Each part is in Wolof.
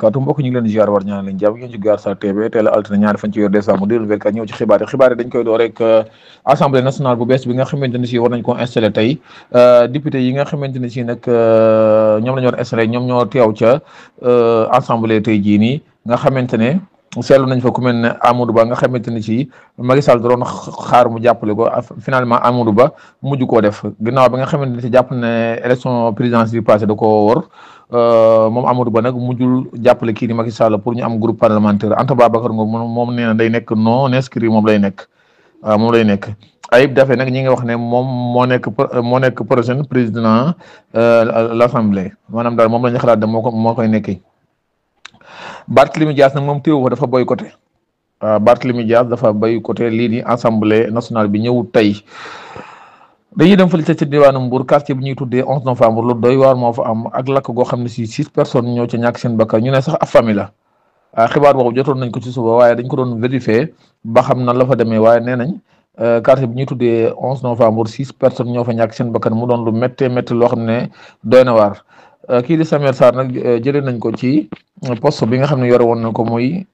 barakatuh mbokk ñu ngi leen di ziar war ñaan leen jàmm ngeen ci Garsar TV teel a altine ñaari fan ci yor décembre 2024 ñëw ci xibaar yi dañ koy door rek assemblée nationale bu bees bi nga xamante ne si war nañ ko installé tey député yi nga xamante ne si nag ñoom la ñu war installé ñoom ñoo teew ca assemblée tey jii nii nga xamante ne seetlu nañ fa ku mel ne Amadou Ba nga xamante ne si Macky Sall doon xaar mu jàppale ko finalement Amadou Ba mujj koo def ginnaaw bi nga xamante ne si jàpp ne élection présidentielle bi passé da koo wor moom Amadou Ba nag mujjul jàppale kii di Macky Sall pour ñu am groupe parlementaire Anta Babacar Ngom moom nee na day nekk non inscrit moom lay nekk waaw moom lay nekk Ayib Daffé nag ñi nga wax ne moom moo nekk prochain président l'Assemblée maanaam daal moom la ñu xalaat de moo koy nekki Barthélémy Dias nag moom téewu ko dafa boycotté waaw Barthélémy Dias dafa boycotté lii di assemblée nationale bi ñëw tey dañuy dem fële ci diwaanu Mbour quartier bi ñuy tuddee 11 novembre lu doy waar moo fa am ak lakk goo xam ne si 6 personnes ñoo ca ñàkk seen bakkan ñu ne sax ab famille la xibaar boobu jotoon nañ ko ci suba waaye dañ ko doon vérifier ba xam nan la fa demee waaye nee nañ quartier bi ñuy tuddee 11 novembre 6 personnes ñoo fa ñàkk seen bakkan mu doon lu méttee métti loo xam ne doy na waar kii di Samuel Sarr nag jëlee nañ ko ci poste bi nga xam ne yore woon na ko muy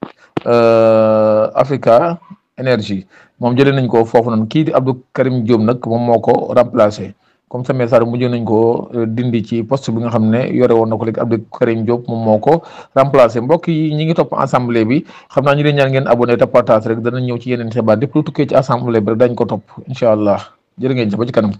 Africa Énergie moom jëlee nañ ko foofu noonu kii di Abdou Karim Diop nag moom moo ko remplacé comme Samuel Sarr mujjee nañ ko dindi ci poste bi nga xam ne yore woon na ko léegi Abdou Karim Diop moom moo ko remplacé mbokk yi ñi ngi topp assemblée bi xam naa ñu leen ñaan ngeen abonné te partage rek danañ ñëw ci yeneen xibaar lépp lu tukkee ci assemblée bi rek dañ ko topp incha allah jërë ngeen jëf ba ci kanam.